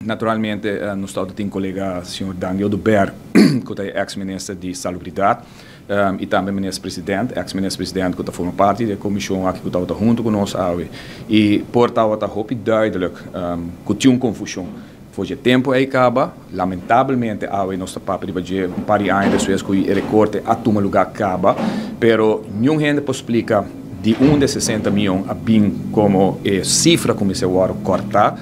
Naturalmente, nos tin colega señor Dangui Oduber, cu ta ex-minister di Salubridad, y tambe minister-presidente, ex-minister-presidente, cu ta forma parti di e comision aki cu ta hunto cu nos awe. Y por ta hopi duidelijk cu tin un confusion. For di tempo ey caba, lamentablemente awe nos ta papia di un par di aña despues cu e recorte a tuma luga caba, pero ningun hende por splica di unda 60 miyon a bin como cifra cu a wordo corta.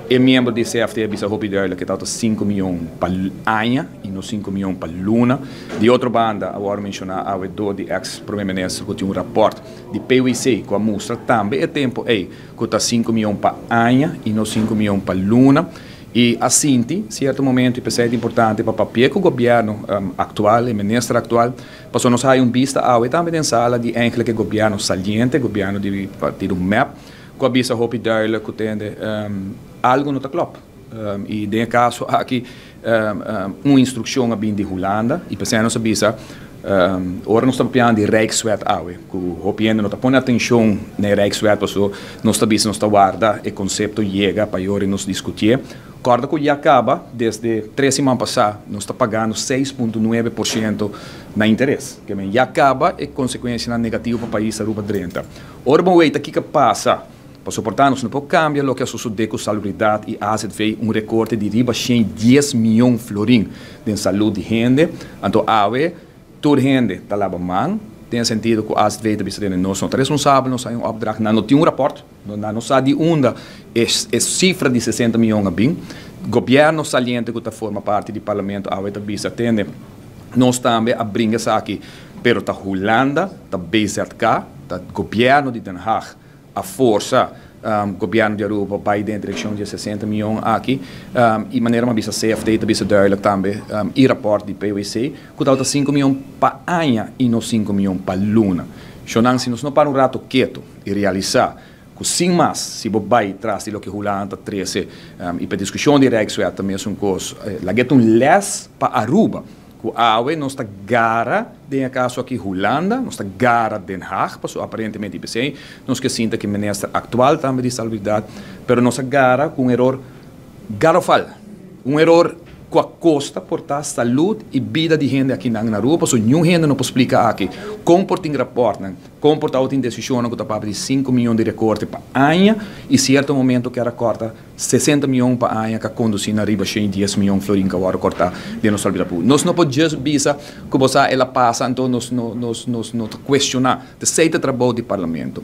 E miembro di CFT a bisa hopi duidelijk cu ta 5 miyon pa aña y no 5 miyon pa luna. Di otro banda, awor menciona a do di ex-prome minister cu tin un rapport di PwC cu a mustra tambe e tempo ey cu ta 5 miyon pa aña y no 5 miyon pa luna. Y asina, cierto momento, y ta importante pa papia cu e gobierno actual, e minister actual, paso nos hay un bista awe tambe den sala di eigenlijk e gobierno saliente, gobierno di partido MEP, cu a bisa hopi duidelijk cu tende algo no ta klopt. Y den caso aki un instruccion a bin di Hulanda y pa nos bisa ora nos ta papiando di Rijkswet awe, cu hopi hende no ta pone atencion na Rijkswet, paso nos ta bisa nos ta warda e concepto yega pa ora nos discuti. Corda cu ya caba, desde 3 siman pasa, nos ta pagando 6,9% na interes. Kiermen ya caba e consecuencia negativo pa pais Aruba drenta. Ora bon weet, kico a pasa? Pa soporta, nos no por cambia loke a sucede cu salubridad y AZV, un recorte di riba 110 miyon florin den salud di hende. Anto, awe, tur hende ta laba man, den sentido cu AZV ta bisa nos no ta responsabel, nos tin un opdracht, no tin un rapport, no sa di unda e cifra di 60 miyon a bin. Gobierno saliente cu ta forma parti di parlamento awe ta bisa tende nos tambe a bringa aki, pero ta Hulanda, ta BZK, ta gobierno di Den Haag a forsa gobierno di Aruba bay den direccion di 60 miyon aki y manera mi a bisa, CFT ta bisa duidelijk tambe y rapport di PwC cu ta 5 miyon pa aña y no 5 miyon pa luna. Shonan, si nos no para un rato keto y realisa cu sin mas, si bo bay tras di loke Hulanda ta trece y pa discusion di Rijkswet tambe un cos, lag'e ta un les pa Aruba cu awe nos ta gara, den caso aki Hulanda, nos ta gara Den Haag, paso aparentemente IPC, nos kier sinta cu minister actual tambe di salubridad, pero nos a gara cu un error garrafal, un error cu a costa por ta salud y bida di hende aki na Aruba, paso ningun hende no por splica aki, con por tin rapport, con por tin decision cu ta papia di 5 miyon di recorte pa aña y cierto momento cu a corta 60 miyon pa aña cu a conduci na riba 110 miyon florin cu a corta di nos salubridad publico. Nos no por bisa cu bo el a pasa, anto nos no cuestiona. Esey ta trabou di parlamento.